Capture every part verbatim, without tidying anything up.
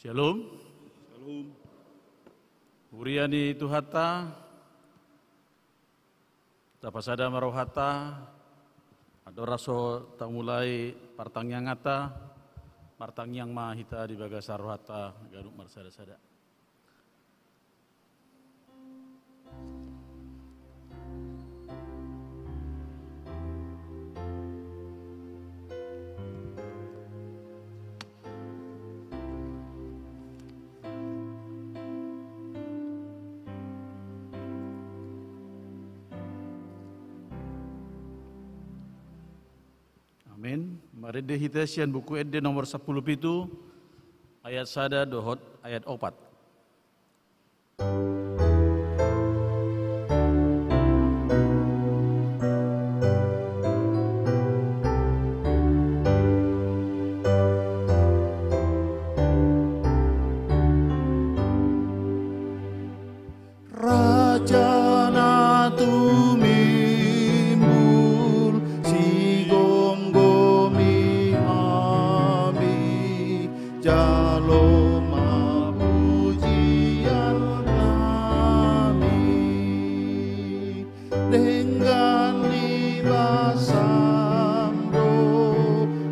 Shalom. Shalom. Huria ni Tuhanta, tapasada ma rohanta, andorang so tamulai partangianganta, martangiang ma hita di bagasan rohanta ganup marsada-sada. Amin. Marende hita sian Buku Ende nomor sampulu pitu, ayat sada dohot ayat opat. Raja na tumimbul, sigomgomi hami, jalo ma pujian nami. Denggan ni basam do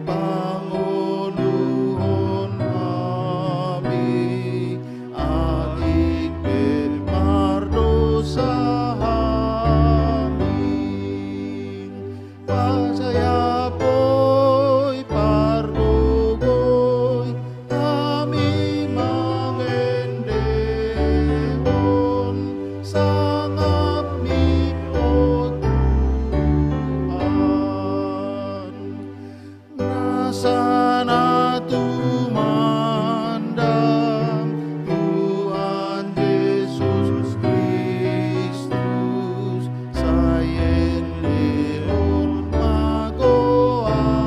pangoluhon hami, atik pe mardosa hami. Pasayapoi, pargogoi hami mangendehon sangapmi, o Tuhan. Nasa na tumandang Tuhan Jesus Kristus, sai endehon ma goarna.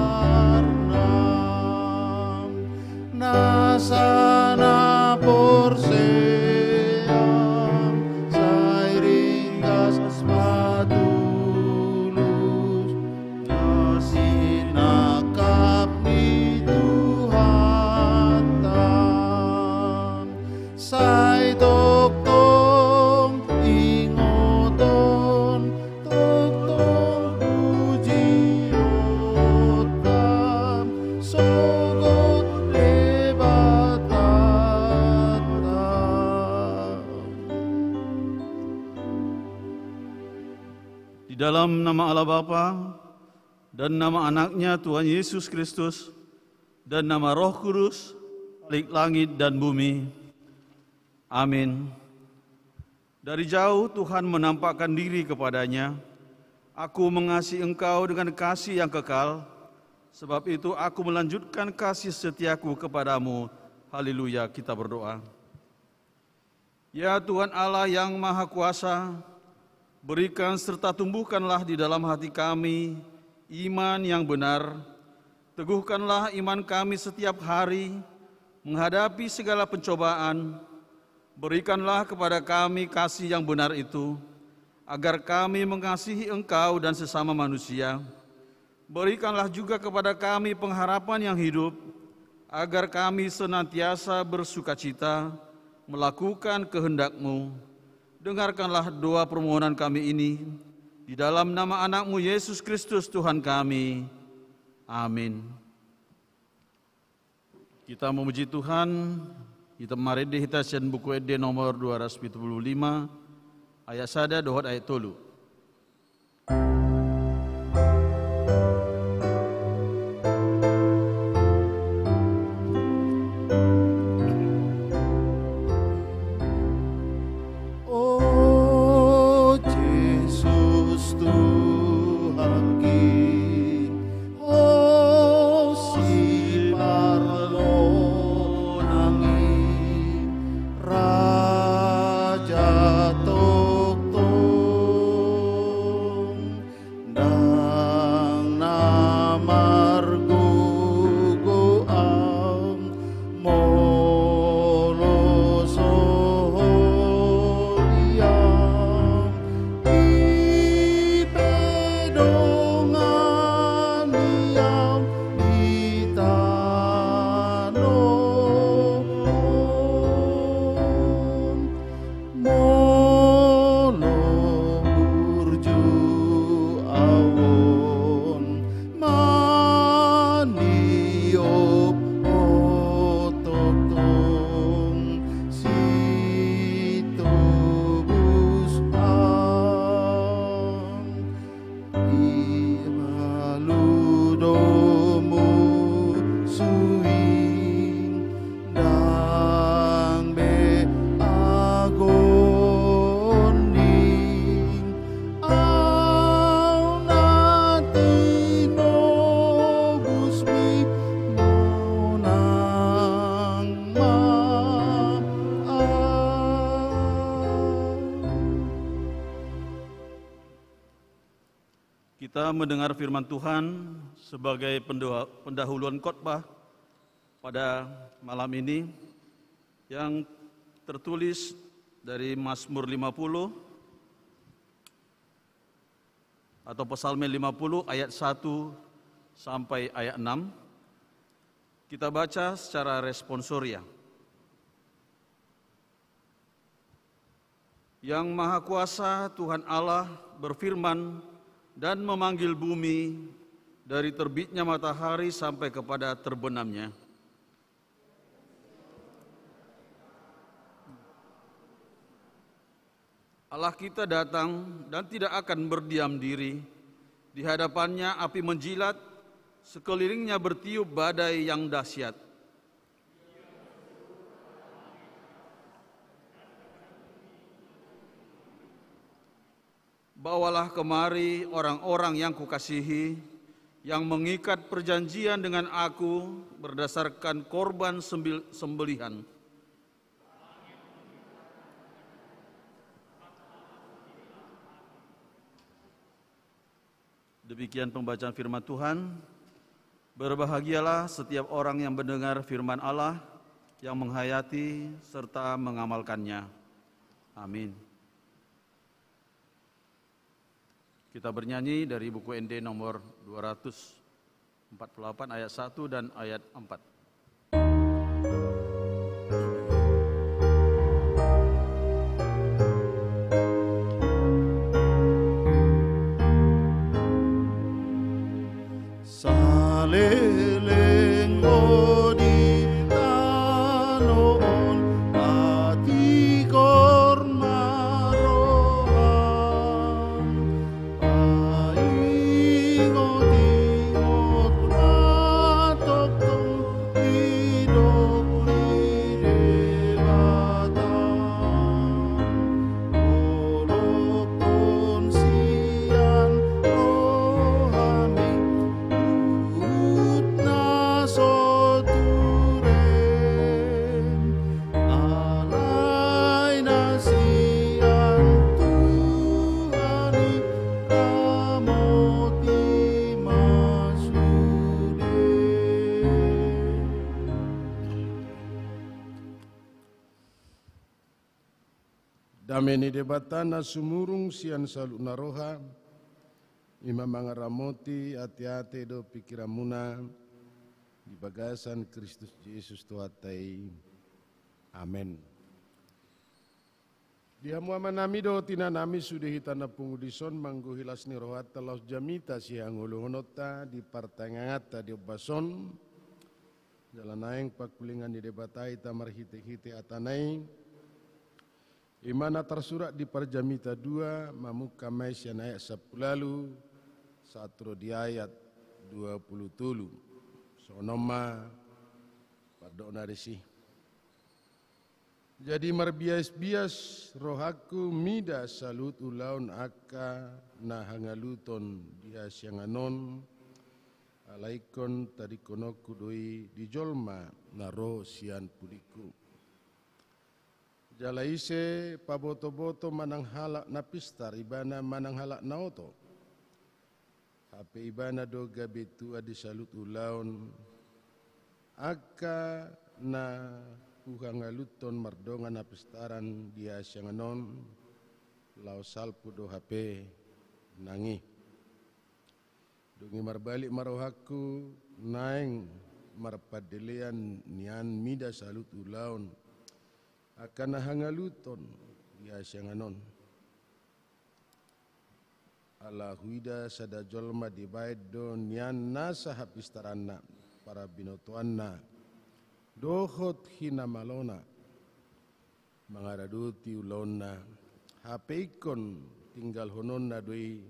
Nasa na porsea, sai ringgas patulus, na sinangkap ni Tuhanta. Sai tongtong ingoton, tongtong pujionta, sogot Debatanta. Di dalam nama Allah Bapa, dan nama Anaknya Tuhan Yesus Kristus, dan nama Roh Kudus, Khalik langit dan bumi. Amin. Dari jauh Tuhan menampakkan diri kepadanya. "Aku mengasihi engkau dengan kasih yang kekal, sebab itu aku melanjutkan kasih setiaku kepadamu." Haleluya, kita berdoa. Ya Tuhan Allah yang Maha Kuasa, berikan serta tumbuhkanlah di dalam hati kami iman yang benar. Teguhkanlah iman kami setiap hari menghadapi segala pencobaan. Berikanlah kepada kami kasih yang benar itu, agar kami mengasihi Engkau dan sesama manusia. Berikanlah juga kepada kami pengharapan yang hidup, agar kami senantiasa bersukacita melakukan kehendak-Mu. Dengarkanlah doa permohonan kami ini, di dalam nama Anak-Mu, Yesus Kristus, Tuhan kami. Amin. Kita memuji Tuhan, kita marende hita sian Buku Ende nomor dua ratus pitu pulu lima, ayat sada dohot ayat tolu. O Jesus Tuhanki, Ho sipargonangi, Raja tongtong Mendengar firman Tuhan sebagai pendoa-, pendahuluan khotbah pada malam ini yang tertulis dari Mazmur lima puluh atau Psalmen lima puluh ayat satu sampai ayat enam. Kita baca secara responsoria. Yang Maha Kuasa, Tuhan Allah, berfirman dan memanggil bumi dari terbitnya matahari sampai kepada terbenamnya. Allah kita datang dan tidak akan berdiam diri. Di hadapannya api menjilat, sekelilingnya bertiup badai yang dahsyat. Bawalah kemari orang-orang yang kukasihi, yang mengikat perjanjian dengan aku berdasarkan korban sembil-, sembelihan. Demikian pembacaan firman Tuhan. Berbahagialah setiap orang yang mendengar firman Allah, yang menghayati serta mengamalkannya. Amin. Kita bernyanyi dari buku N D nomor dua ratus empat puluh delapan ayat satu dan ayat empat. Saleleng ho di tano on, patigor ma roham. Paingot-ingot ma tongtong didok ni Debata. Holophon sian rohami huhut na so turem. Alai na sian Tuhan i ramoti ma sude. Dame ni Debata na sumurung sian saluhutna roha, i ma mangaramoti ateate dohot pingkiranmuna di bagasan Kristus Jesus Tuhanta i. Amen. Di hamu amanami dohot inanami, sude hita na pungu dison manggohi las ni rohanta laos jamita sihangoluhononta di partangianganta di ombas on. Jala naeng pangkulingan ni Debata hita marhitehite atana i. I ma na tarsurat di Parjamita dua, mamungka ma i sian ayat sampulu ualu sahat ro di ayat dua pulu tolu. Songon on ma pandokna disi. Jadi marbiasbias rohangku mida saluhut ulaon angka na hangaluton di hasiangan on, ala ingkon tadingkononku do i di jolma na ro sian pudingku. Jala ise pabotoboto manang halak na pistar, ibana manang halak na oto, hape ibana do gabe tua di saluhut ulaon angka na huhangaluthon mardongan hapistaran di hasiangan on, laos salpu do hape nang i. Dung i marbalik ma rohangku, naeng marpandelean nian mida saluhut ulaon angka na hangaluthon di hasiangan on. Ala huida sada jolma dibahen do nian nasa hapistaranna, parabinotoanna, dohot hinamalona, mangaradoti ulaonna, hape ingkon tinggalhononna do i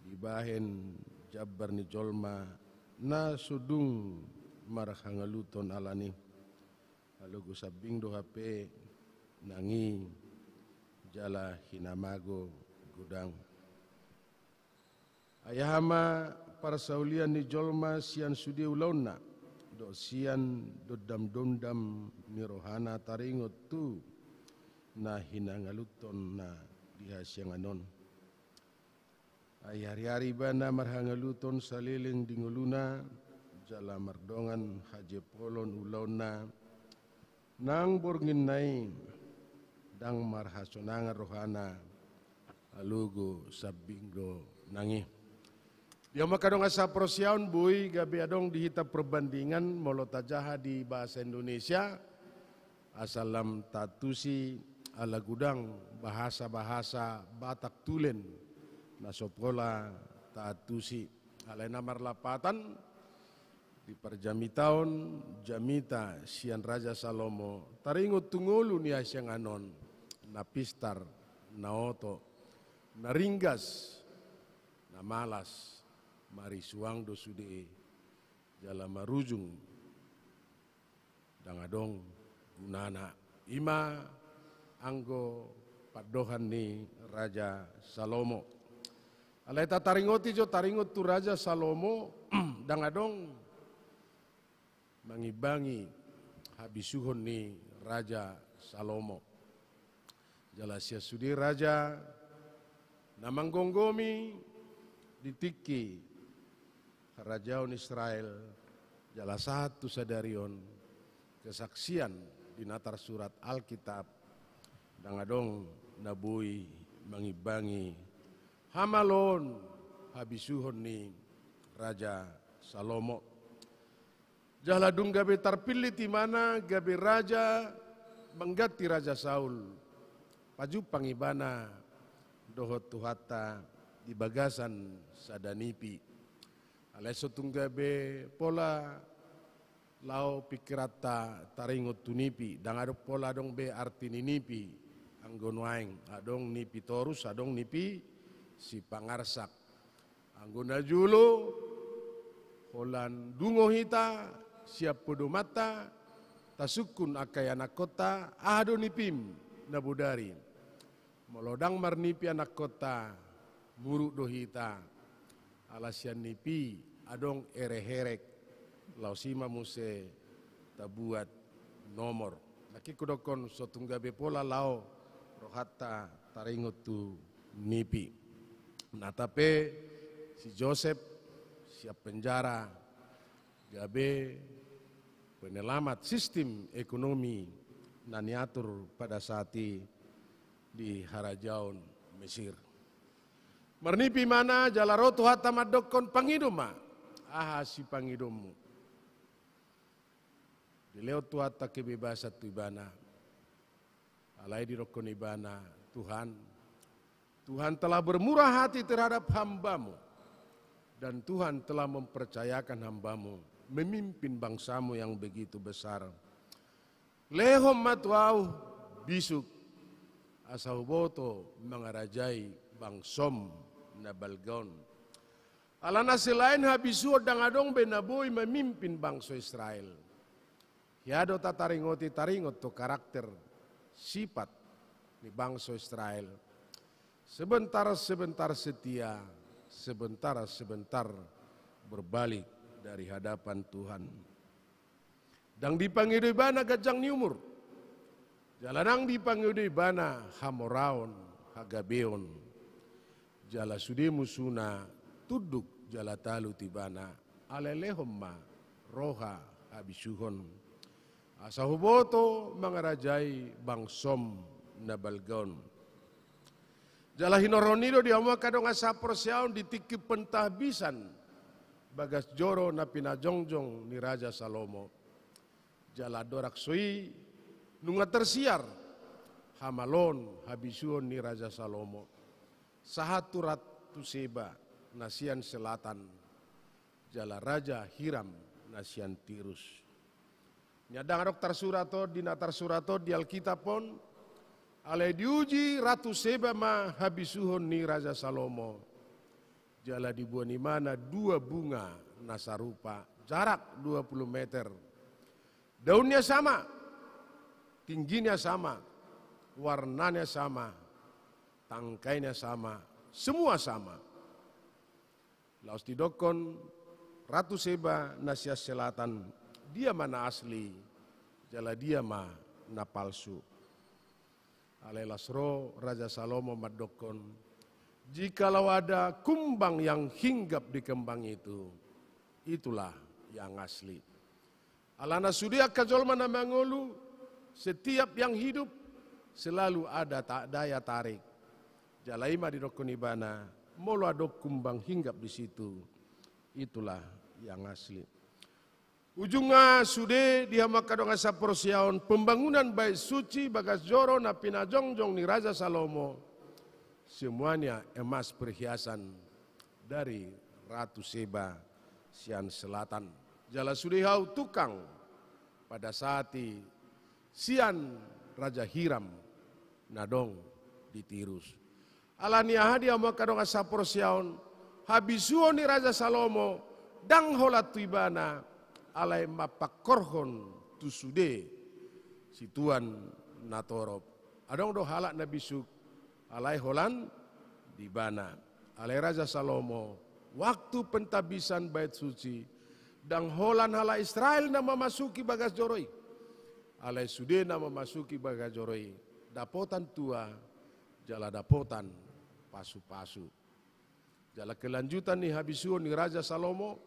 dibahen jambar ni jolma na so dung marhangaluthon alani. Alogo sambing do hape nang i jala hinamago godang. Ai aha ma parsaulian ni jolma sian sude ulaonna, dohot sian dondamdondam ni rohana taringot tu na hinangaluthonna di hasiangan on? Ai hari-hari ibana marhangaluton saleleng di ngoluna, jala mardongan hajepolon ulaonna, nang bornginna i ndang marhasonangan rohana, alogo sambing do nang i. Di hamu angka dongan saporseaon, boi gabe adong di hita perbandingan molo tajaha di bahasa Indonesia, asa lam taantusi ala godang bahasa-bahasa Batak tulen na so pola taantusi. Alai na marlapatan, di parjamitaon jamita sian Raja Salomo, taringot tu ngolu ni hasiangan on, na pistar, na oto, na ringgas, na malas, marisuang do sude, jala marujung ndang adong gunana. I ma anggo pandohan ni Raja Salomo. Alai tataringoti jo, taringot tu Raja Salomo, ndang adong mangimbangi habisuhon ni Raja Salomo. Jala sian sude raja na manggomgomi di tingki harajaon Israel, jala sahat tu sadari on, kesaksian di na tarsurat Alkitab, ndang adong na boi mangimbangi hamaloon habisuhon ni Raja Salomo. Jala dung gabe tarpillit ibana gabe raja mangganti Raja Saul, pajumpang ibana dohot Tuhanta di bagasan sada nipi. Alai so tung gabe pola laho pingkiranta taringot tu nipi, ndang adong pola adong be arti ni nipi. Anggo nuaeng adong nipi torus, adong nipi sipangarsak. Anggo na jolo, holan dungo hita sian podomanta, tasungkun angka ianakkonta, aha do nipim na bodari. Molo ndang marnipi anakkonta, muruk do hita. Ala sian nipi adong erek-erek, laos i ma muse tabuat nomor. Nangkin hudokkon so tung gabe pola laho rohanta taringot tu nipi. Nata pe si Josep sian penjara gabe penyelamat sistem ekonomi na niatur pada saat i di harajaon Mesir. Marnipi ibana jala ro Tuhanta mandokkon, pangido ma, aha sipangidoonmu. Dilehon Tuhanta kebebasan tu ibana. Alai didokkon ibana, Tuhan, Tuhan telah bermurah hati terhadap hamba-Mu, dan Tuhan telah mempercayakan hamba-Mu memimpin bangsa-Mu yang begitu besar. Lehon ma tu ahu bisuk, asa huboto mangarajai bangsom na balga on. Alana selain habisuhon ndang adong be na boi mamimpin bangso Israel. Hea do tataringoti taringot tu karakter, sifat ni bangso Israel. Sebentar-sebentar setia, sebentar-sebentar berbalik dari hadapan Tuhan. Ndang dipangido ibana ganjang ni umur. Jala ndang dipangido ibana hamoraon, hagabeon. Jala sude musuna tunduk jala talu tu ibana, alai lehon ma roha habisuhon. Asa huboto mangarajai bangsom na balga on. Jala hinorhon i do di hamu angka dongan saporseaon di tingki pentahbisan bagas joro na pinajongjong ni Raja Salomo. Jala andorang so i nunga tersiar hamaloon habisuhon ni Raja Salomo. Sahat tu Ratu Seba na sian selatan. Jala Raja Hiram na sian Tirus. Ndang adong tarsurat on di na tarsurat on di Alkitab on, alai diuji Ratu Seba ma habisuhon ni Raja Salomo. Jala diboan ibana dua bunga na sarupa, jarak dua puluh meter. Daunnya sama, tingginya sama, warnanya sama, tangkainya sama, semua sama. Laos didokkon Ratu Seba na sian selatan, dia ma na asli, jala dia ma na palsu. Alai laos ro Raja Salomo mandokkon, Jikalau ada kumbang yang hinggap di kembang itu, itulah yang asli. Alana sude angka jolma na mangolu, setiap yang hidup selalu ada ta-, daya tarik. Jala i ma didokkon ibana, molo adong kumbang hinggap di situ, itulah yang asli. Ujungna sude di hamu angka dongan saporseaon, pembangunan bait suci bagas joro na pinajongjong ni Raja Salomo, semuanya emas perhiasan dari Ratu Seba sian selatan. Jala sude hau tukang pada saat i sian Raja Hiram na dong di Tirus. Alani aha di hamu angka dongan saporseaon, habisuhon ni Raja Salomo, ndang holan tu ibana, alai mampangkorhon tu sude situan na torop. Adong do halak na bisuk, alai holan di ibana. Alai Raja Salomo, waktu pentabisan bait suci, ndang holan halak Israel na mamasuki bagas joro i. Alai sude na mamasuki bagas joro i, dapotan tua, jala dapotan pasu-pasu. Jala kelanjutan ni habisuhon ni Raja Salomo,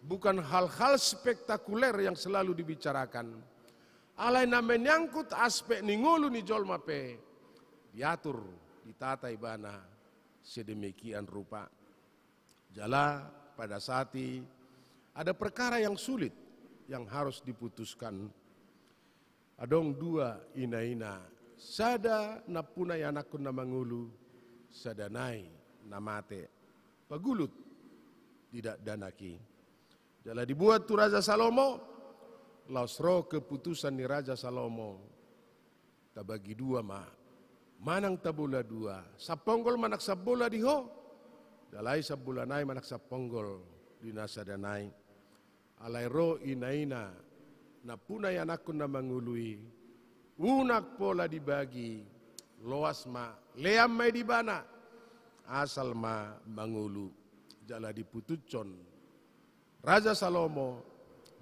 bukan hal-hal spektakuler yang selalu dibicarakan. Alai na menyangkut aspek ni ngolu ni jolma pe, diatur, ditata ibana sedemikian rupa. Jala pada saat i ada perkara yang sulit yang harus diputuskan. Adong dua ina-ina, sada nampuna ianakhon na mangolu, sada nai na mate. Pagulut di dakdanak i. Jala dibuat tu Raja Salomo, laos ro keputusan ni Raja Salomo, tabagi dua ma, manang tabola dua, samponggol manang sambola di ho, jala i sambola nai manang samponggol di na sada nai. Alai ro ina-ina nampuna ianakhon na mangolu i, unang pola dibagi, loas ma, lean ma i di ibana, asal ma mangolu. Jala diputushon Raja Salomo,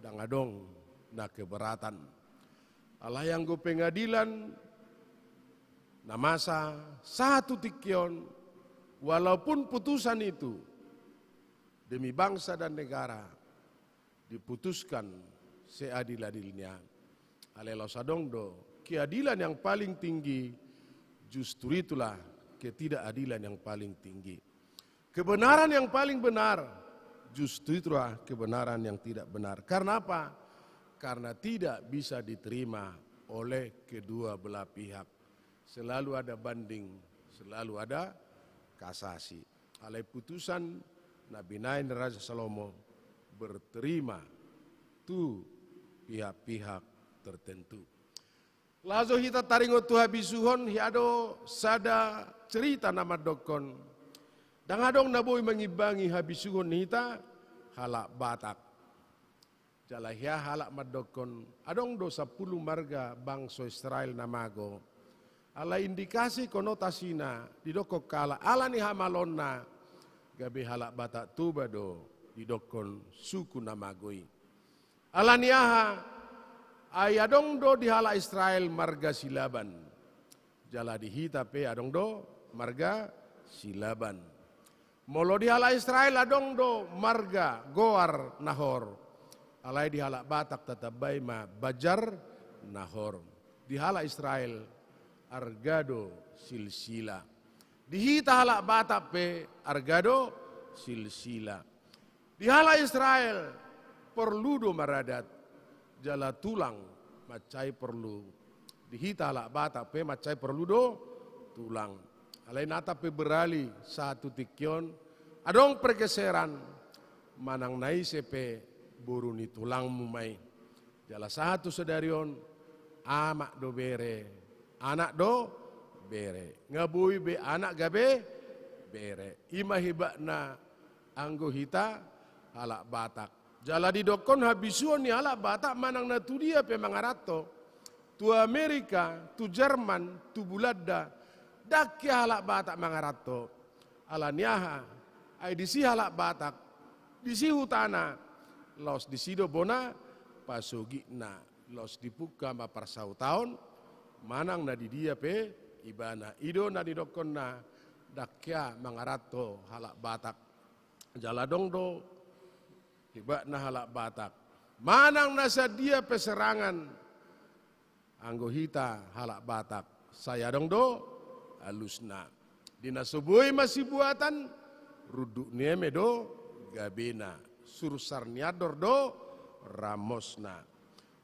ndang adong na keberatan. Alai anggo pengadilan na masa sahat tu tingki on, walaupun putusan itu demi bangsa dan negara, diputuskan seadil-adilnya. Alai laos adong do, keadilan yang paling tinggi justru itulah ketidakadilan yang paling tinggi. Kebenaran yang paling benar justru itulah kebenaran yang tidak benar. Karena apa? Karena tidak bisa diterima oleh kedua belah pihak. Selalu ada banding, selalu ada kasasi. Alai putusan na binahen Raja Salomo berterima tu pihak-pihak tertentu. Laho hita taringot tu habisuhon, hea do sada cerita na mandokkon, ndang adong na boi mangimbangi habisuhon ni hita halak Batak. Jala hea halak mandokkon, adong do sampulu marga bangso Israel na mago. Alai indikasi konotasina didokkon halak ala ni hamaloonna, gabe halak Batak Toba do didokkon suku na mago i. Ala ni aha? Ai adong do di halak Israel marga Silaban. Jala di hita pe adong do marga Silaban. Molo di halak Israel adong do marga goar Nahor. Alai di halak Batak tatambai ma Banjar Nahor. Di halak Israel arga do silsila. Di hita halak Batak pe arga do silsila. Di halak Israel porlu do maradat, jala tulang mansai porlu. Di hita halak Batak pe mansai porlu do tulang. Alai nata pe beralih sahat tu tingki on, adong pergeseran, manang na ise pe boru ni tulangmu ma i. Jala sahat tu sadari on, amak do bere, anak do bere. Nga boi be anak gabe bere. I ma hebatna anggo hita halak Batak. Jala didokkon habisuhon ni halak Batak manang na tu dia pe mangaranto. Tu Amerika, tu Jerman, tu Bulanda, ndang hea halak Batak mangaranto. Ala ni aha? Ai disi halak Batak, disi hutana, laos disi do bona pasogitna, laos dipungka ma parsautaon, manang na di dia pe ibana. I do na nidokkonna Ndang hea mangaranto halak Batak. Jala adong do hebatna halak Batak. Manang na sadia pe serangan anggo hita halak Batak, sai adong do alusna. Di na so boi masibuatan, runduk ni eme do gabena. Sursar ni andor do ramosna.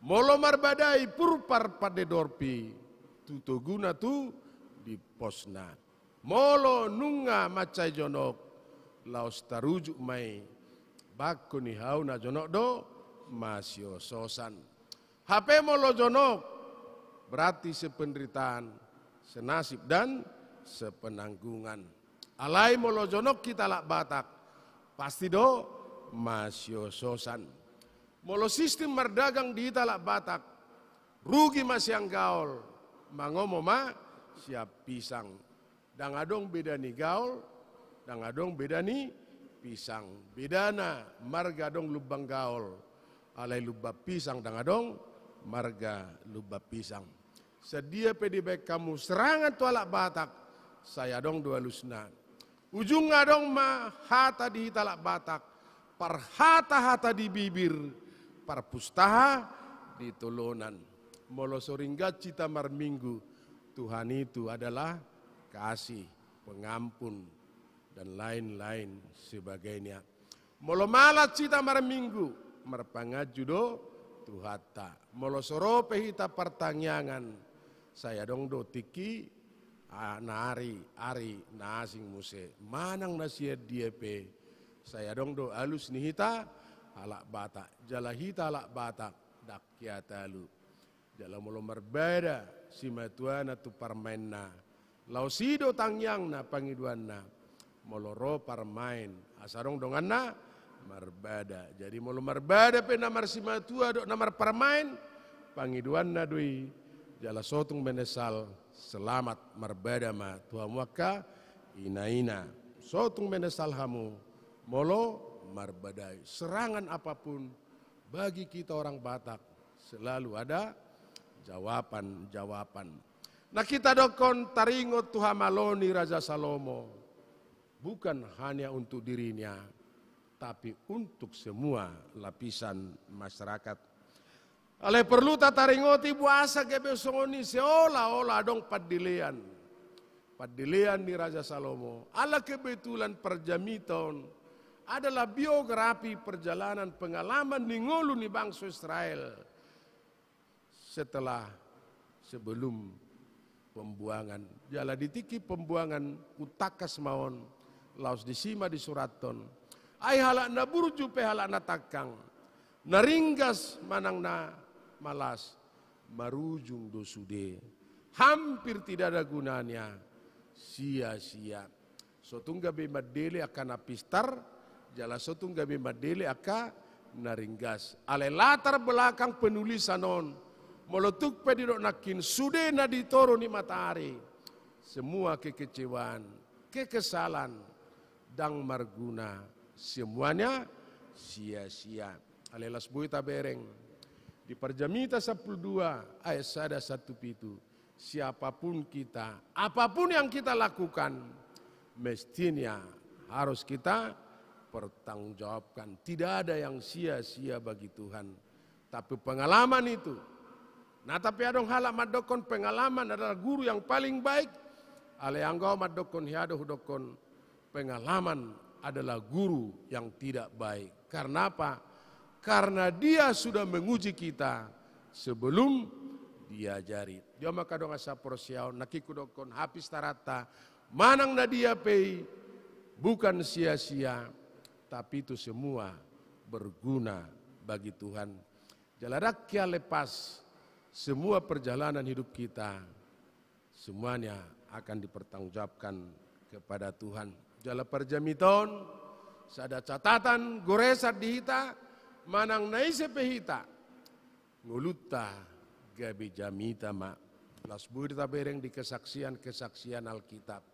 Molo marbadai purpar pande dorpi, tu toguna tu di posna. Molo nunga mansai jonok, laos tarujuk ma i, bangko ni hau na jonok do masiososan. Hape molo jonok, berarti sependeritaan, senasib dan sepenanggungan. Alai molo jonok hita halak Batak, pasti do masiososan. Molo sistem mardagang di hita halak Batak, rugi ma sian gaol, mangomo ma sian pisang. Ndang adong beda ni gaol, ndang adong beda ni pisang. Bedana marga adong Lumban Gaol, alai Lumban Pisang ndang adong marga Lumban Pisang. Sadia pe dibaen hamu serangan tu halak Batak, sai adong do alusna. Ujungna adong ma hata di hita halak Batak, parhata-hata di bibir, parpustaha di tolonan. Molo so ringgas hita marminggu, Tuhan itu adalah kasih, pengampun, dan lain-lain sebagainya. Molo malas hita marminggu, marpanganju do Tuhanta. Molo so ro pe hita partangiangan, sai adong do tingki, a, na ari, ari na asing muse. Manang na sian dia pe, sai adong do alus ni hita halak Batak. Jala hita halak Batak, ndang hea talu. Jala molo marbada simatuana tu parmaenna, laos i do tangiangna, pangidoanna. Molo ro parmaen, asa adong donganna marbada. Jadi molo marbada pe na marsimatua dohot na marparmaen, pangidoanna do i. Jala so tung menesal, selamat marbada ma tu hamu angka ina-ina. So tung menesal hamu, molo marbadai. Serangan apapun, bagi kita orang Batak, selalu ada jawaban-jawaban. Na hita dokkon taringot tu hamalo ni Raja Salomo, bukan hanya untuk dirinya, tapi untuk semua lapisan masyarakat. Alai perlu tataringoti boasa gabe songon i, seolah-olah adong pandelean. Pandelean ni Raja Salomo. Ala kebetulan parjamita on adalah biografi perjalanan pengalaman ni ngolu ni bangso Israel setelah, sebelum pembuangan. Jala di tingki pembuangan hutangkas ma on, laos disi ma disurathon. Ai halak na burju pe halak na tangkang, na ringgas manang na malas, marujung do sude. Hampir tidak ada gunanya, sia-sia. So tung gabe mandele angka na pistar, jala so tung gabe mandele angka na ringgas. Alai latar belakang penulisan on, molo tung pe didok nangkin sude na di toru ni matari, semua kekecewaan, kekesalan, ndang marguna, semuanya sia-sia. Alai laos boi tabereng di Parjamita sampulu dua ayat sada sahat tu pitu. Siapapun kita, apapun yang kita lakukan, mestinya harus kita pertanggungjawabkan. Tidak ada yang sia-sia bagi Tuhan. Tapi pengalaman itu, na, tapi adong halak mandokkon pengalaman adalah guru yang paling baik. Alai anggo au mandokkon, hea do hudokkon, pengalaman adalah guru yang tidak baik. Karena apa? Karena dia sudah menguji kita sebelum diajari. Dia maka dongan saporseaon, nangkin hudokkon, hapistaranta manang na dia pe i bukan sia-sia, tapi itu semua berguna bagi Tuhan. Jala ndang hea lepas, semua perjalanan hidup kita, semuanya akan dipertanggungjawabkan kepada Tuhan. Jala parjamita on, sada catatan goresan di hita, manang na ise pe hita, ngolunta gabe jamita ma. Laos boi do tabereng di kesaksian-kesaksian Alkitab.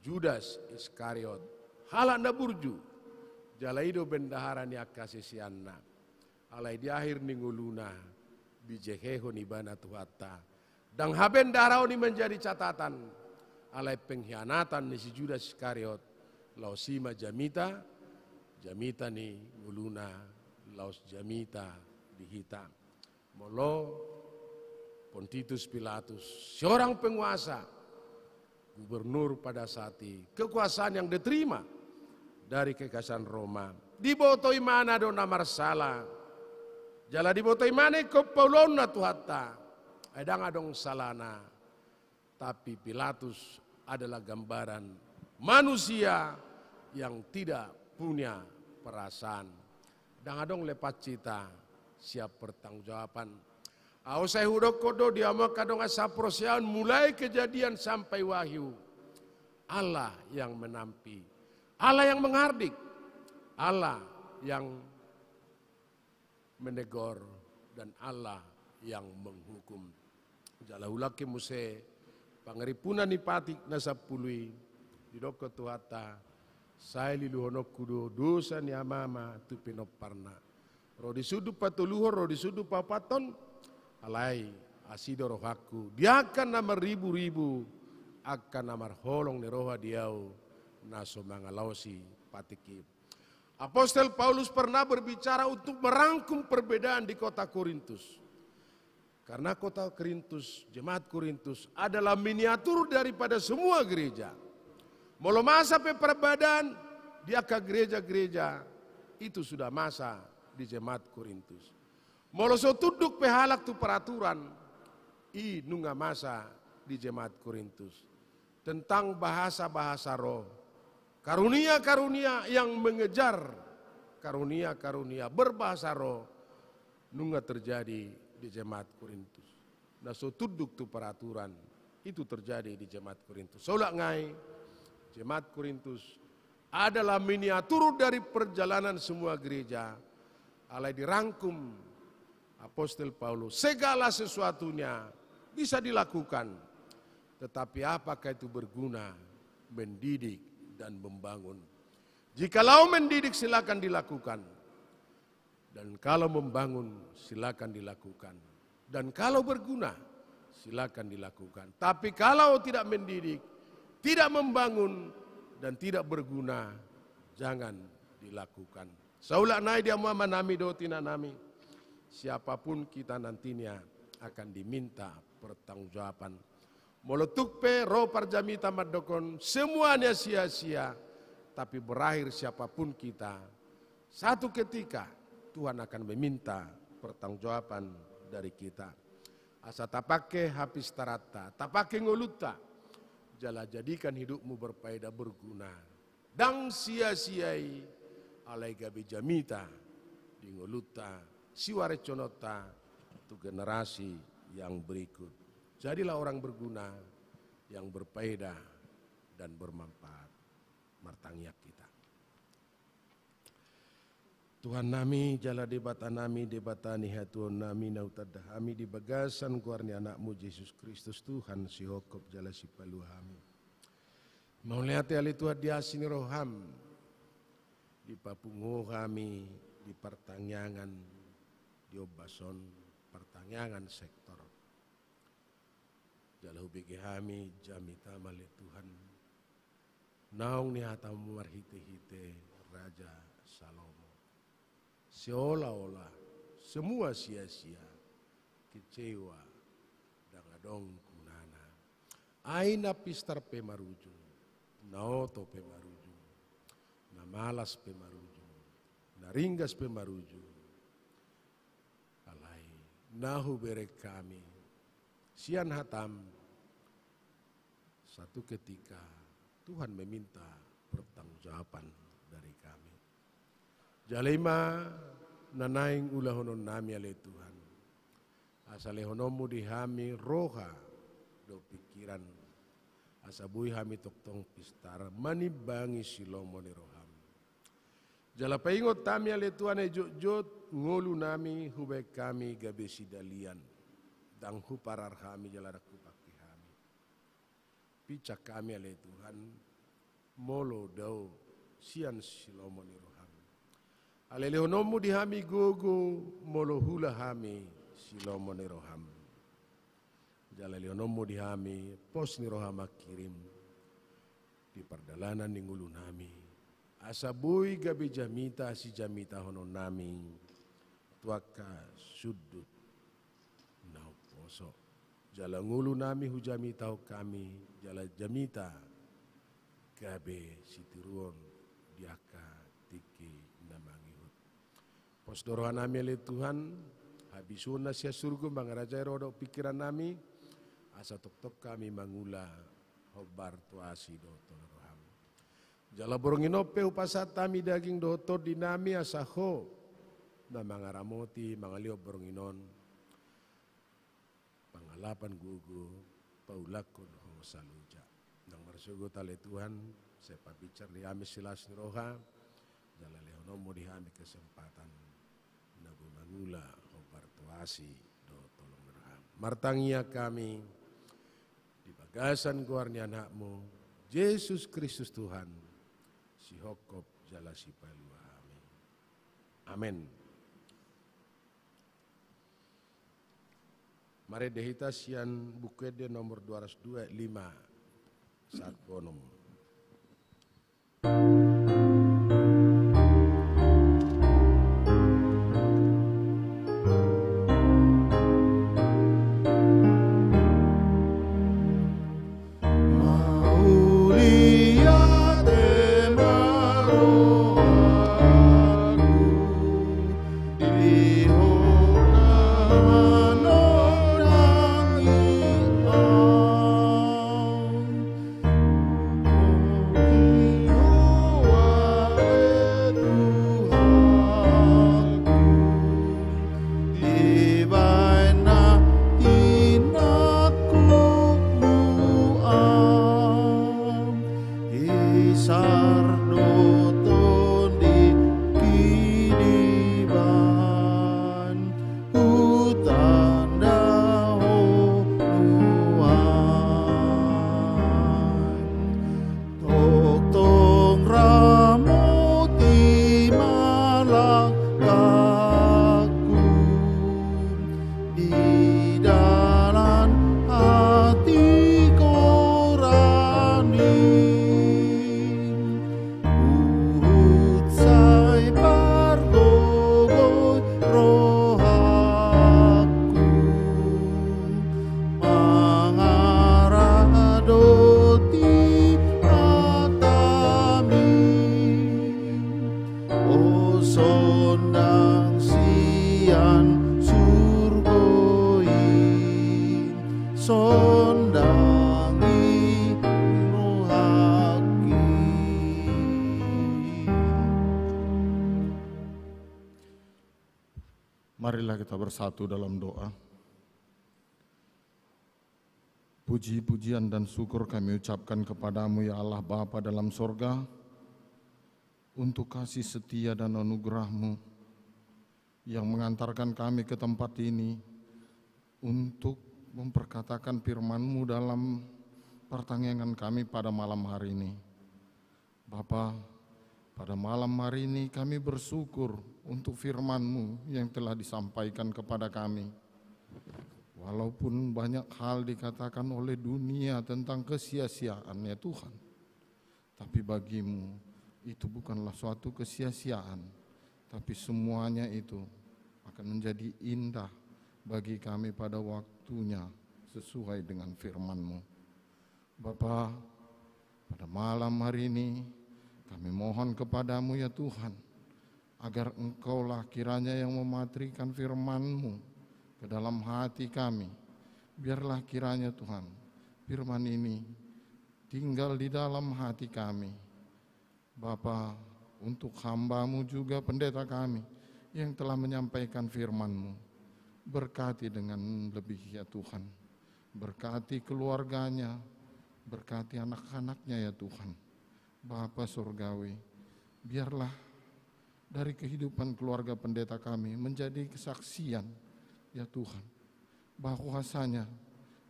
Judas Iskariot, halak na burju, jala i do bendahara ni angka siseanna. Alai di akhir ni ngoluna, dijehehon ibana Tuhanta. Ndang habendaharaon i menjadi catatan. alai pengkhianatan ni si Judas Iskariot, laos i ma jamita, jamita ni ngoluna, laos jamita di hita. Molo Pontius Pilatus, seorang penguasa, gubernur pada saat i, kekuasaan yang diterima dari kekaisaran Roma, diboto ibana do na marsala. Jala diboto ibana ingkon paulaonna Tuhanta, ai ndang adong salana. Tapi Pilatus adalah gambaran manusia yang tidak punya perasaan. Ndang adong lepas hita sian pertanggungjawaban. Ahu sai hudokkon do di hamu angka dongan saporseaon, mulai Kejadian sampai Wahyu, Allah yang menampi, Allah yang menghardik, Allah yang menegor, dan Allah yang menghukum. Jala huulahon muse pangarimpunan ni patik na sampulu i, didokkon Tuhanta, sai liluhononku do dosa ni amama tu pinomparna. Ro di sundut patoluhon, ro di sundut paopathon, alai asi do rohangku di angka na marriburibu, angka na marholong ni roha di ahu, na so mangalaosi patik i. Apostel Paulus pernah berbicara untuk merangkum perbedaan di kota Korintus. Karena kota Korintus, jemaat Korintus adalah miniatur daripada semua gereja. Molo masa pe perbedaan di angka gereja-gereja, itu sudah masa di jemaat Korintus. Molo so tunduk pe halak tu peraturan, i nunga masa di jemaat Korintus. Tentang bahasa-bahasa roh, karunia-karunia yang mengejar karunia-karunia berbahasa roh, nunga terjadi di jemaat Korintus. Na so tunduk tu peraturan, itu terjadi di jemaat Korintus. Saulak nai, jemaat Korintus adalah miniatur dari perjalanan semua gereja, alai dirangkum Apostel Paulus, segala sesuatunya bisa dilakukan, tetapi apakah itu berguna mendidik dan membangun? Jikalau mendidik, silakan dilakukan. Dan kalau membangun, silakan dilakukan. Dan kalau berguna, silakan dilakukan. Tapi kalau tidak mendidik, tidak membangun, dan tidak berguna, jangan dilakukan. Saulak nai di hamu amanami dohot inanami, siapapun kita nantinya akan diminta pertanggungjawaban. Molo tung pe ro parjamita mandokkon semuanya sia-sia, tapi berakhir siapapun kita, satu ketika Tuhan akan meminta pertanggungjawaban dari kita. Asa tapangke hapistaranta, tapangke ngolunta, jala jadikan hidupmu berfaedah, berguna. Ndang sia-sia i, alai gabe jamita di ngolunta, siuareshononta tu generasi yang berikut. Jadilah orang berguna, yang berfaedah dan bermanfaat. Martangiang hita. Tuhannami jala Debatanami, Debata ni hatuaonnami, na hutanda hami di bagasan goar ni Anakmu Jesus Kristus, Tuhan sihophop jala sipalua hami. Mauliate ale Tuhan di asi ni roham, dipapungu hami di partangiangan di ombas on, partangiangan sektor. Jala hubege hami jamitam ale Tuhan, naung ni hatamu marhite-hite Raja Salomo. Seolah-olah semua sia-sia, kecewa, ndang adong gunana. Ai na pistar pe marujung, na oto pe marujung, na malas pe marujung, na ringgas pe marujung. Alai na hubereng hami sian hatam, satu ketika Tuhan meminta pertanggungjawaban dari kami. Jala i ma na naeng ulahononnami ale Tuhan. Asa lehononmu di hami roha dohot pingkiran, asa boi hami tongtong pistar manimbangi silomo ni roham. Jala paingot hami ale Tuhan, ai jotjot ngolunami hubaen hami gabe sidalian, ndang huparar hami jala ndang hupangke hami. Pinsang hami ale Tuhan, molo dao sian silomo ni roham. Alai lehononmu di hami gogo molo huula hami silomo ni roham. Jala lehononmu di hami pos ni roha mangkirim, di pardalanan ni ngolunami, asa boi gabe jamita sijamitahononnami tu angka sundut na umposo. Jala ngolunami hujamitahon hami, jala jamita gabe sitiruon di angka tingki na mangihut. Pos do rohanami ale Tuhan, habisuhon na sian surgo mangarajai roha dohot pingkirannami, asa tongtong hami mangula hombar tu asi dohot holong ni roham. Jala borngin on pe hupasahat hami daging dohot tondinami asa Ho na mangaramoti mangalehon borngin on pangalapan gogo paulakhon Ho saluja. Nang marsogot ale Tuhan, sai pabinsar di hami silas ni roha, jala lehononmu di hami kesempatan na boi mangula hombar tu asi dohot holong ni roham. Martangiang hami di bagasan goar ni Anakmu, Jesus Kristus Tuhan, sihongkop jala sipalua hami. Amen. Marende hita sian Buku Ende nomor dua ratus dua, lima sahat onom. Mauliate ma rohaku di Ho na manondangi au. Puji Ho ale Tuhanku, dibahen na hinangkumu au. Isar do tondingki dibahen, hutanda Ho nuaeng. Tongtong ramoti ma langkangku, di dalan hatiku rani. Huhut sai pargogoi rohangku, mangarade di hatami. O sondang sian surgo i, sondangi rohangki. Marilah kita bersatu dalam doa. Puji-pujian dan syukur kami ucapkan kepada-Mu, ya Allah, Bapa dalam sorga, untuk kasih setia dan anugerah-Mu yang mengantarkan kami ke tempat ini untuk memperkatakan firman-Mu dalam partangiangan kami pada malam hari ini. Bapa, pada malam hari ini kami bersyukur untuk firman-Mu yang telah disampaikan kepada kami. Walaupun banyak hal dikatakan oleh dunia tentang kesia-siaan, ya Tuhan, tapi bagi-Mu itu bukanlah suatu kesia-siaan, tapi semuanya itu akan menjadi indah bagi kami pada waktunya sesuai dengan firman-Mu. Bapa, pada malam hari ini kami mohon kepada-Mu, ya Tuhan, agar Engkaulah kiranya yang mematrikan firman-Mu ke dalam hati kami. Biarlah kiranya, Tuhan, firman ini tinggal di dalam hati kami. Bapa, untuk hamba-Mu juga pendeta kami yang telah menyampaikan firman-Mu, berkati dengan lebih, ya Tuhan. Berkati keluarganya, berkati anak-anaknya, ya Tuhan. Bapa Surgawi, biarlah dari kehidupan keluarga pendeta kami menjadi kesaksian, ya Tuhan, bahwasanya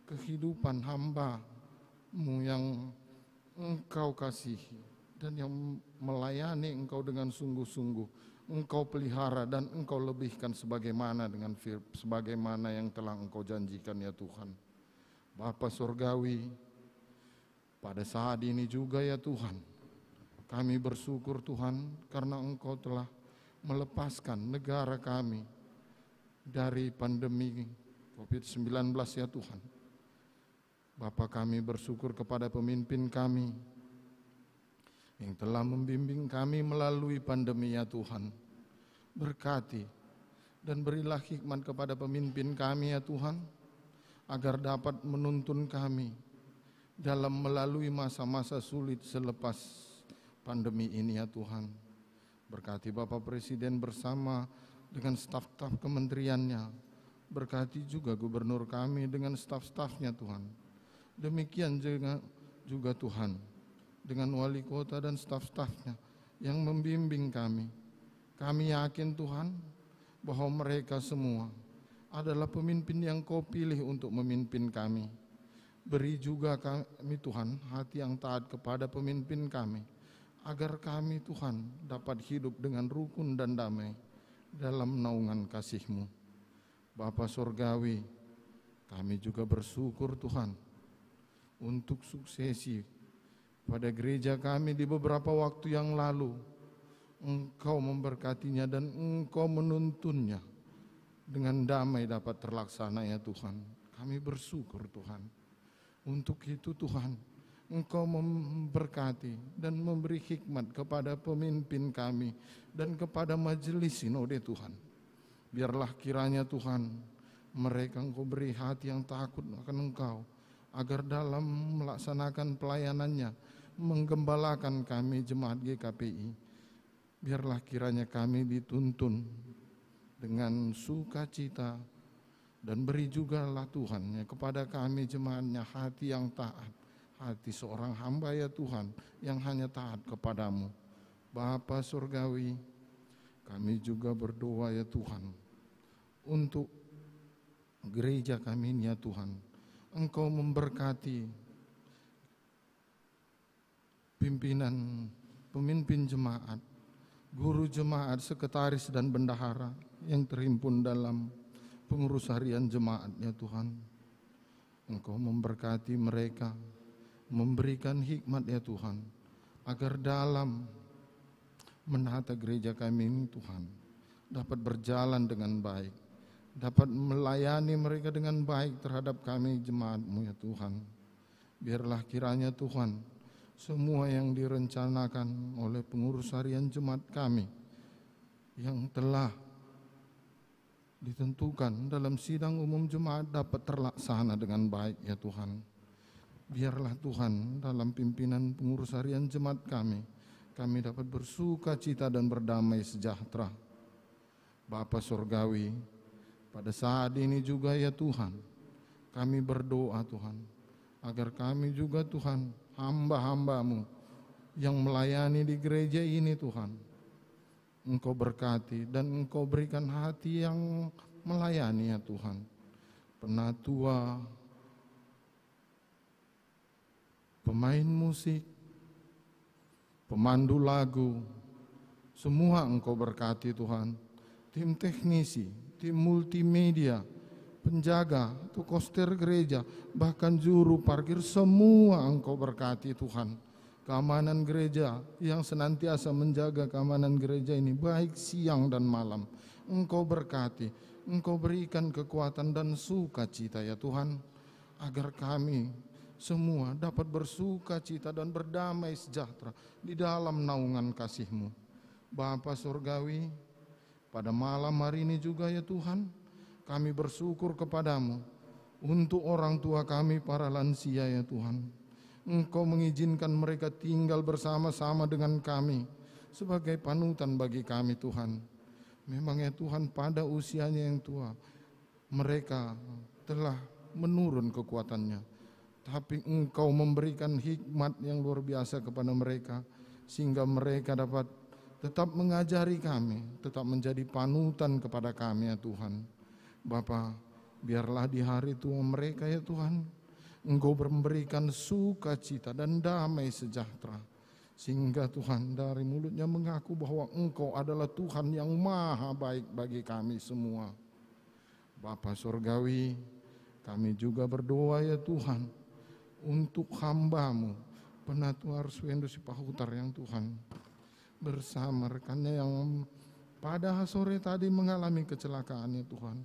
kehidupan hamba-Mu yang Engkau kasihi dan yang melayani Engkau dengan sungguh-sungguh, Engkau pelihara dan Engkau lebihkan sebagaimana dengan fir-, sebagaimana yang telah Engkau janjikan, ya Tuhan. Bapa Surgawi, Pada saat ini juga, ya Tuhan, kami bersyukur, Tuhan, karena Engkau telah melepaskan negara kami dari pandemi covid sembilan belas, ya Tuhan. Bapa, kami bersyukur kepada pemimpin kami yang telah membimbing kami melalui pandemi, ya Tuhan. Berkati dan berilah hikmat kepada pemimpin kami, ya Tuhan, agar dapat menuntun kami dalam melalui masa-masa sulit selepas pandemi ini, ya Tuhan. Berkati Bapak Presiden bersama dengan staf-staf kementeriannya. Berkati juga gubernur kami dengan staf-stafnya, Tuhan. Demikian juga, juga, Tuhan, dengan wali kota dan staf-stafnya yang membimbing kami. Kami yakin, Tuhan, bahwa mereka semua adalah pemimpin yang Kau pilih untuk memimpin kami. Beri juga kami, Tuhan, hati yang taat kepada pemimpin kami, agar kami, Tuhan, dapat hidup dengan rukun dan damai dalam naungan kasih-Mu. Bapa Sorgawi, kami juga bersyukur, Tuhan, untuk suksesi pada gereja kami di beberapa waktu yang lalu. Engkau memberkatinya dan Engkau menuntunnya dengan damai dapat terlaksana, ya Tuhan. Kami bersyukur, Tuhan. Untuk itu, Tuhan, Engkau memberkati dan memberi hikmat kepada pemimpin kami dan kepada majelis sinode, Tuhan. Biarlah kiranya, Tuhan, mereka Engkau beri hati yang takut akan Engkau, agar dalam melaksanakan pelayanannya, menggembalakan kami jemaat G K P I, biarlah kiranya kami dituntun dengan sukacita, dan beri jugalah, Tuhan, ya, kepada kami jemaat-Nya hati yang taat, hati seorang hamba, ya Tuhan, yang hanya taat kepada-Mu. Bapa Sorgawi, kami juga berdoa, ya Tuhan, untuk gereja kami ini, ya Tuhan. Engkau memberkati pimpinan, pemimpin jemaat, guru jemaat, sekretaris, dan bendahara yang terhimpun dalam pengurus harian jemaat, ya Tuhan. Engkau memberkati mereka, memberikan hikmat, ya Tuhan, agar dalam menata gereja kami ini, Tuhan, dapat berjalan dengan baik, dapat melayani mereka dengan baik terhadap kami, jemaat-Mu, ya Tuhan. Biarlah kiranya, Tuhan, semua yang direncanakan oleh pengurus harian jemaat kami yang telah ditentukan dalam sidang umum jemaat dapat terlaksana dengan baik, ya Tuhan. Biarlah, Tuhan, dalam pimpinan pengurus harian jemaat kami, kami dapat bersukacita dan berdamai sejahtera. Bapa Sorgawi, pada saat ini juga, ya Tuhan, kami berdoa, Tuhan, agar kami juga, Tuhan, hamba-hamba-Mu yang melayani di gereja ini, Tuhan, Engkau berkati dan Engkau berikan hati yang melayani, ya Tuhan. Penatua, pemain musik, pemandu lagu, semua Engkau berkati, Tuhan. Tim teknisi, tim multimedia, penjaga, atau koster gereja, bahkan juru parkir, semua Engkau berkati, Tuhan. Keamanan gereja yang senantiasa menjaga keamanan gereja ini, baik siang dan malam. Engkau berkati, Engkau berikan kekuatan dan sukacita, ya Tuhan, agar kami semua dapat bersukacita dan berdamai sejahtera di dalam naungan kasih-Mu. Bapa Sorgawi, pada malam hari ini juga, ya Tuhan, kami bersyukur kepada-Mu untuk orang tua kami para lansia, ya Tuhan. Engkau mengizinkan mereka tinggal bersama-sama dengan kami sebagai panutan bagi kami, Tuhan. Memang, ya Tuhan, pada usianya yang tua, mereka telah menurun kekuatannya. Tapi Engkau memberikan hikmat yang luar biasa kepada mereka, sehingga mereka dapat tetap mengajari kami, tetap menjadi panutan kepada kami, ya Tuhan. Bapa, biarlah di hari tua mereka, ya Tuhan, Engkau memberikan sukacita dan damai sejahtera. Sehingga, Tuhan, dari mulutnya mengaku bahwa Engkau adalah Tuhan yang maha baik bagi kami semua. Bapa Sorgawi, kami juga berdoa, ya Tuhan, untuk hamba-Mu Penatu Arswendo Sipahutar yang Tuhan, bersama rekannya yang pada sore tadi mengalami kecelakaan, ya Tuhan.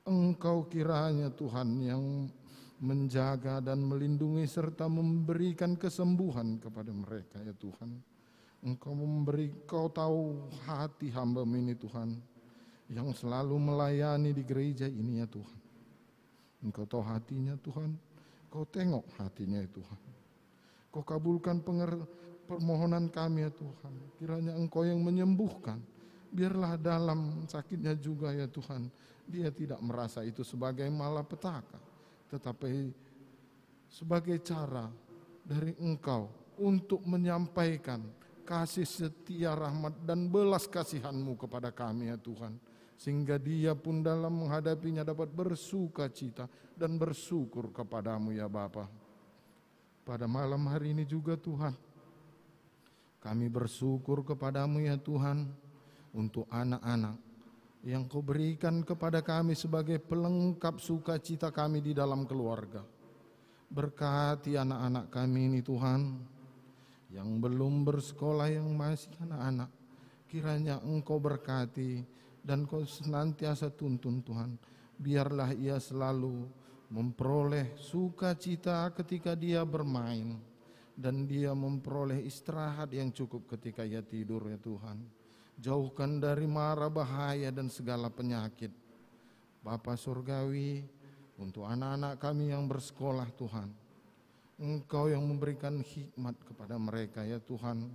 Engkau kiranya, Tuhan, yang menjaga dan melindungi serta memberikan kesembuhan kepada mereka, ya Tuhan. Engkau memberi, Kau tahu hati hamba-Mu ini, Tuhan, yang selalu melayani di gereja ini, ya Tuhan. Engkau tahu hatinya, Tuhan. Kau tengok hatinya, ya Tuhan. Kau kabulkan penger-, permohonan kami, ya Tuhan. Kiranya Engkau yang menyembuhkan. Biarlah dalam sakitnya juga, ya Tuhan, dia tidak merasa itu sebagai malapetaka, tetapi sebagai cara dari Engkau untuk menyampaikan kasih setia, rahmat, dan belas kasihan-Mu kepada kami, ya Tuhan, sehingga dia pun dalam menghadapinya dapat bersukacita dan bersyukur kepada-Mu, ya Bapa. Pada malam hari ini juga, Tuhan, kami bersyukur kepada-Mu, ya Tuhan, untuk anak-anak yang Kau berikan kepada kami sebagai pelengkap sukacita kami di dalam keluarga. Berkati anak-anak kami ini, Tuhan, yang belum bersekolah, yang masih anak-anak. Kiranya Engkau berkati dan Kau senantiasa tuntun, Tuhan. Biarlah ia selalu memperoleh sukacita ketika dia bermain, dan dia memperoleh istirahat yang cukup ketika ia tidur, ya Tuhan. Jauhkan dari mara bahaya dan segala penyakit. Bapa Surgawi, untuk anak-anak kami yang bersekolah, Tuhan, Engkau yang memberikan hikmat kepada mereka, ya Tuhan,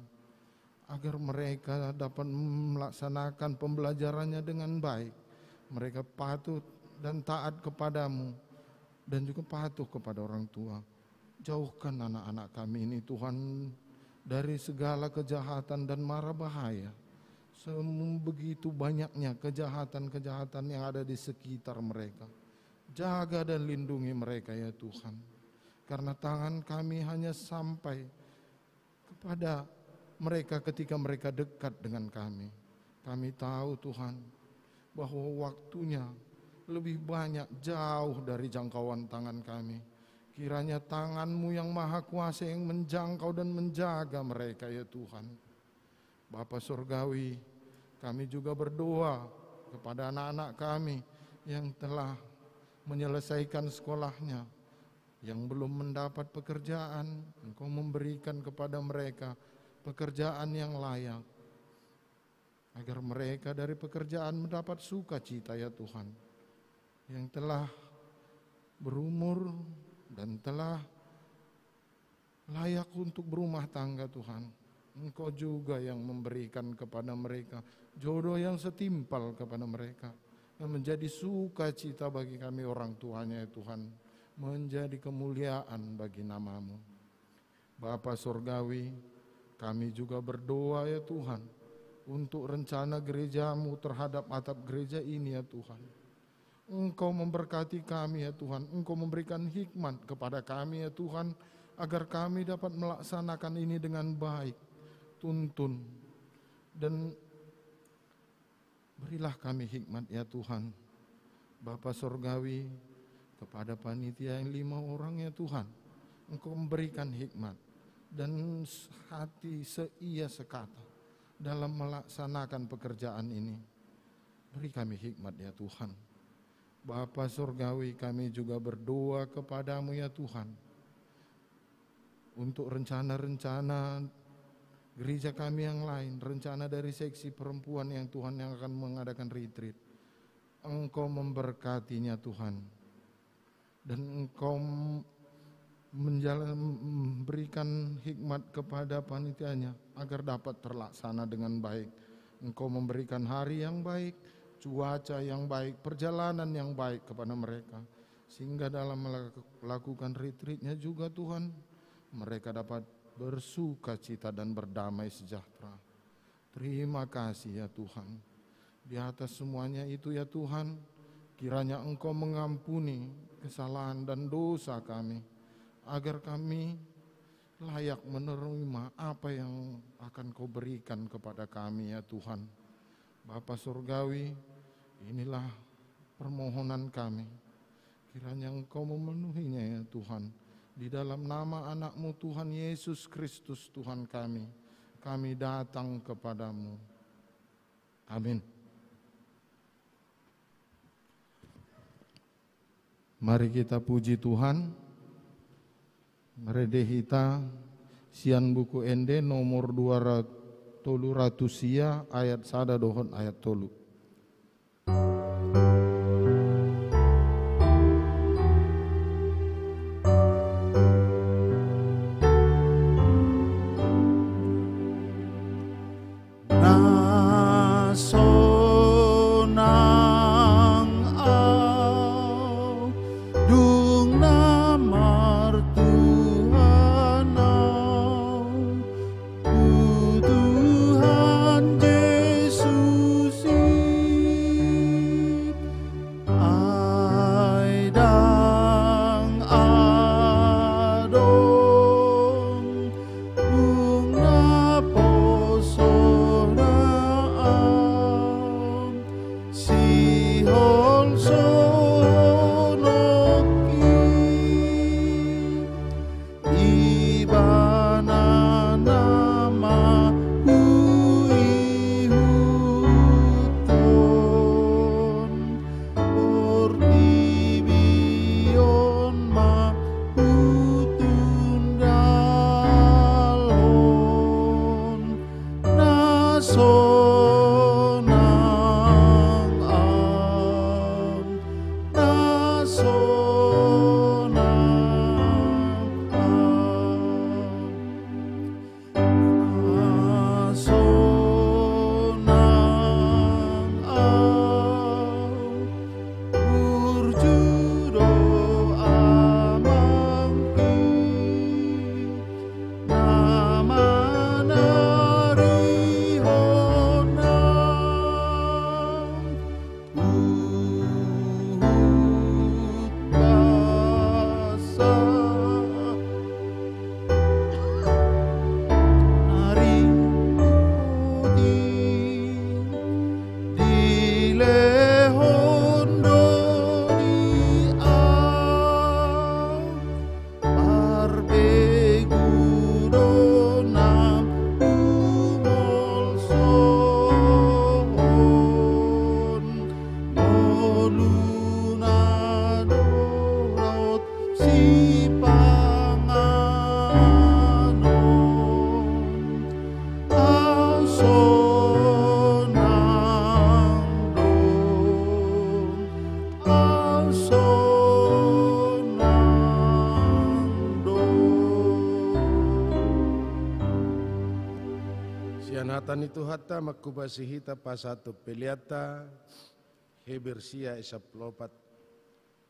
agar mereka dapat melaksanakan pembelajarannya dengan baik. Mereka patuh dan taat kepada-Mu dan juga patuh kepada orang tua. Jauhkan anak-anak kami ini, Tuhan, dari segala kejahatan dan mara bahaya. Sem-, begitu banyaknya kejahatan-kejahatan yang ada di sekitar mereka. Jaga dan lindungi mereka, ya Tuhan. Karena tangan kami hanya sampai kepada mereka ketika mereka dekat dengan kami. Kami tahu, Tuhan, bahwa waktunya lebih banyak jauh dari jangkauan tangan kami. Kiranya tangan-Mu yang maha kuasa yang menjangkau dan menjaga mereka, ya Tuhan. Bapa Surgawi, kami juga berdoa kepada anak-anak kami yang telah menyelesaikan sekolahnya, yang belum mendapat pekerjaan, Engkau memberikan kepada mereka pekerjaan yang layak, agar mereka dari pekerjaan mendapat sukacita, ya Tuhan, yang telah berumur dan telah layak untuk berumah tangga, Tuhan. Engkau juga yang memberikan kepada mereka jodoh yang setimpal kepada mereka, yang menjadi sukacita bagi kami orang tuanya, ya Tuhan, menjadi kemuliaan bagi nama-Mu. Bapa Surgawi, kami juga berdoa, ya Tuhan, untuk rencana gereja-Mu terhadap atap gereja ini, ya Tuhan. Engkau memberkati kami, ya Tuhan. Engkau memberikan hikmat kepada kami, ya Tuhan, agar kami dapat melaksanakan ini dengan baik. Tuntun dan berilah kami hikmat, ya Tuhan. Bapa Surgawi, kepada panitia yang lima orang, ya Tuhan, Engkau memberikan hikmat dan s-, hati seia sekata dalam melaksanakan pekerjaan ini. Beri kami hikmat, ya Tuhan. Bapa Surgawi, kami juga berdoa kepada-Mu, ya Tuhan, untuk rencana-rencana gereja kami yang lain, rencana dari seksi perempuan yang, Tuhan, yang akan mengadakan retreat. Engkau memberkatinya, Tuhan. Dan Engkau m-, menjala-, memberikan hikmat kepada panitianya agar dapat terlaksana dengan baik. Engkau memberikan hari yang baik, cuaca yang baik, perjalanan yang baik kepada mereka. Sehingga dalam melak-, melakukan retreatnya juga, Tuhan, mereka dapat bersukacita dan berdamai sejahtera. Terima kasih, ya Tuhan. Di atas semuanya itu, ya Tuhan, kiranya Engkau mengampuni kesalahan dan dosa kami, agar kami layak menerima apa yang akan Kau berikan kepada kami, ya Tuhan. Bapa Surgawi, inilah permohonan kami. Kiranya Engkau memenuhinya, ya Tuhan. Di dalam nama Anak-Mu Tuhan Yesus Kristus Tuhan kami, kami datang kepada-Mu. Amin. Mari kita puji Tuhan. Rende hita sian Buku Ende nomor dua ratus, tolu ratus sia, ayat sada dohot ayat tolu. Na sonang au, dung na martuhan au, tu Tuhan Jesus i. Ai ndang adong dung na poso na am siholsohononki. Ibana na manghuihuthon portibi on ma hutundalhon. Na sonang au, na sonang au, na sonang au, burju do amangki. Na manarihon au huhut basa. Nari udi dilehon do di au. Parbegu do na humolsohon, ngoluna do rap sipanganon. Au sonang do, au sonang do. Sian hata ni Tuhanta mangkupasi hita pasahathon peleanta, Heber sia ayat sampulu opat.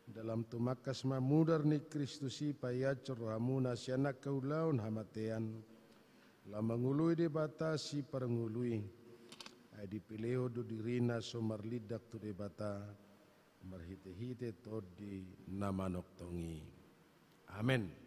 Dalam tumangkas ma mudar ni Kristus i paiansor rohamuna sian angka ulaon hamatean, laho mangoloi Debata Siparngolu i, ai dipelehon do dirina so marlindan tu Debata, marhitehite Tondi na manongtong i. Amen.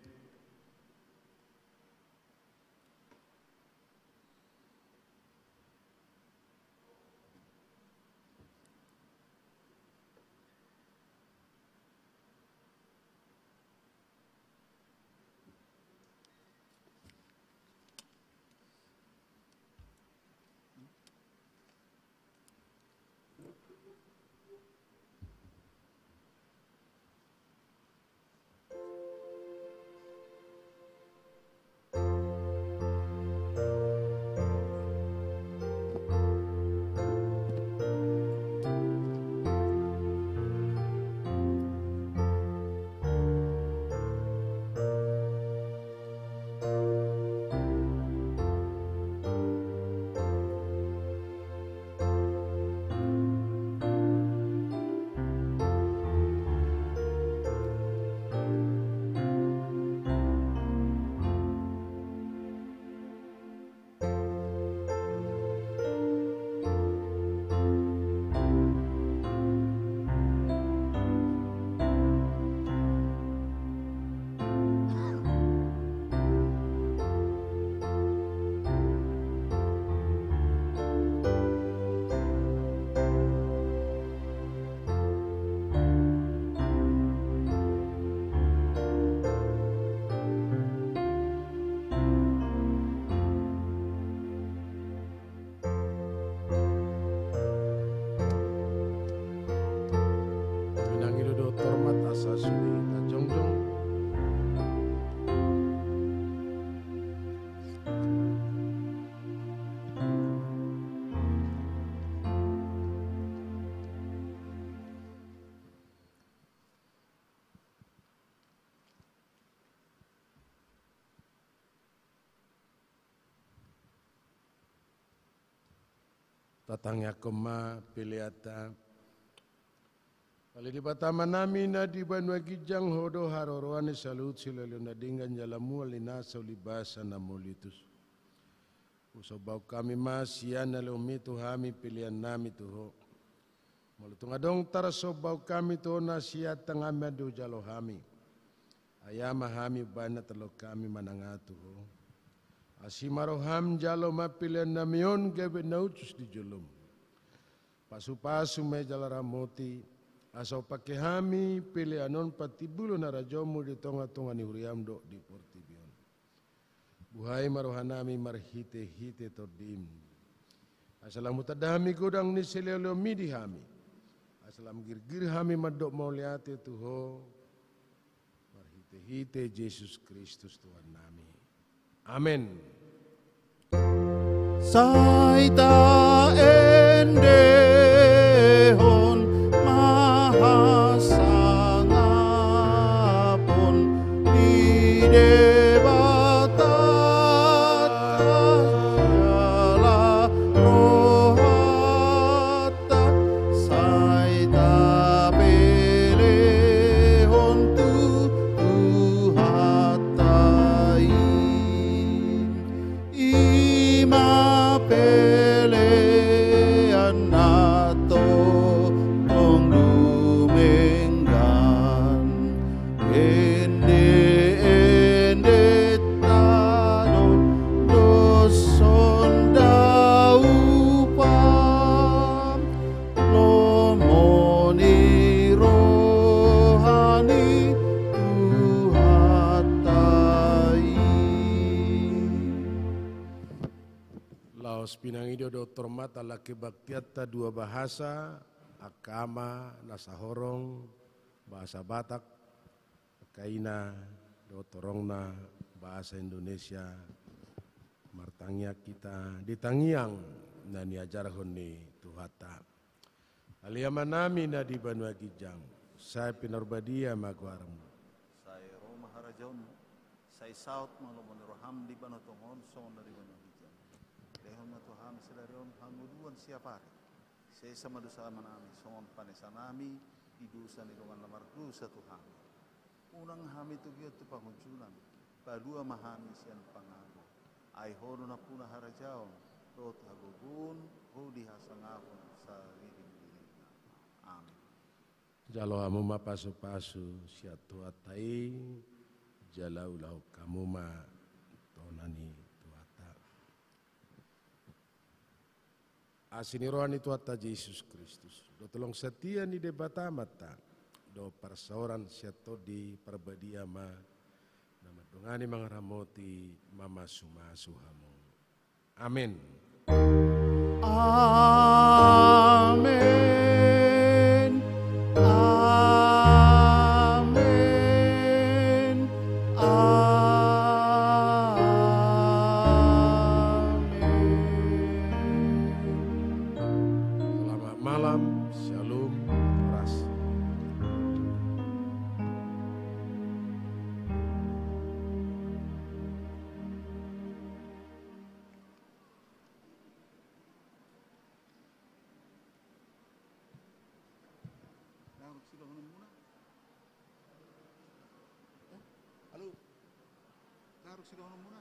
Tatangiangkon ma peleanta. Ale Debata Amanami na di banua ginjang, Ho do haroroan ni saluhut silehon na denggan jala mual ni nasa ulibasa na mauliutus. Husombaon hami ma sian na lehonmi tu hami peleannami tu Ho. Molo tung adong tarsombaon hami tu Ho na sian tanganmi do jalo hami. Ai aha ma hami umbahen na tarlumobi hami manang aha tu Ho. Asi ma roham jalo ma peleannami on gabe na hushus di jolom. Pasupasu ma i jala ramoti, asa hupangke hami pelean on patimbulhon harajaonmu di tongatonga ni huriam dohot di portibi on. Buhai ma rohanami marhitehite tondim. Asa lam hutanda hami godang ni silehonlehonmi di hami. Asa lam girgir hami mandok mauliate tu Ho. Marhitehite Jesus Kristus Tuhannami. Amen. Sai taendehon ma hasangapon di Debata jala rohanta, sai tapelehon tu Tuhanta i. I ma pelean na tongtong dumenggan, endeendenta do dos songon daupan, lomo ni roha ni Tuhanta i. Laos pinangido do tormat ala kebaktianta dua bahasa, angka ama na sahorong, bahasa Batak, angka ina dohot horongna bahasa Indonesia, martangiang hita di tangiang na niajarhon ni Tuhanta. Ale Amanami na di banua ginjang, sai pinarbadia ma goarmu. Sai ro ma harajaonmu, sai saut ma lomo ni roham di banua tonga on songon na di banua ginjang. Lehon ma tu hami sadari on hangoluan siapari. Sesa ma dosanami songon panesanami di dosa ni dongan na mardosa tu hami. Unang hami togihon tu pangunjunan, palua ma hami sian pangago. Ai Ho do nampuna harajaon dohot hagogoon, Ho di hasangapon saleleng ni lelengna. Amen. Jalo hamu ma pasupasu sian Tuhanta i, jala ulahon hamu ma tona ni Tuhanta. Asi ni roha ni Tuhanta Jesus Kristus, dohot holong satia ni Debata Amanta, dohot parsaoran sian Tondi Parbadia ma na mandongani mangaramoti mamasumasu hamu. Amen. Amen. Amen. Amen. Selamat malam, shalom, horas. Daruk sudah honong muna? Eh? Halo? Daruk sudah honong muna?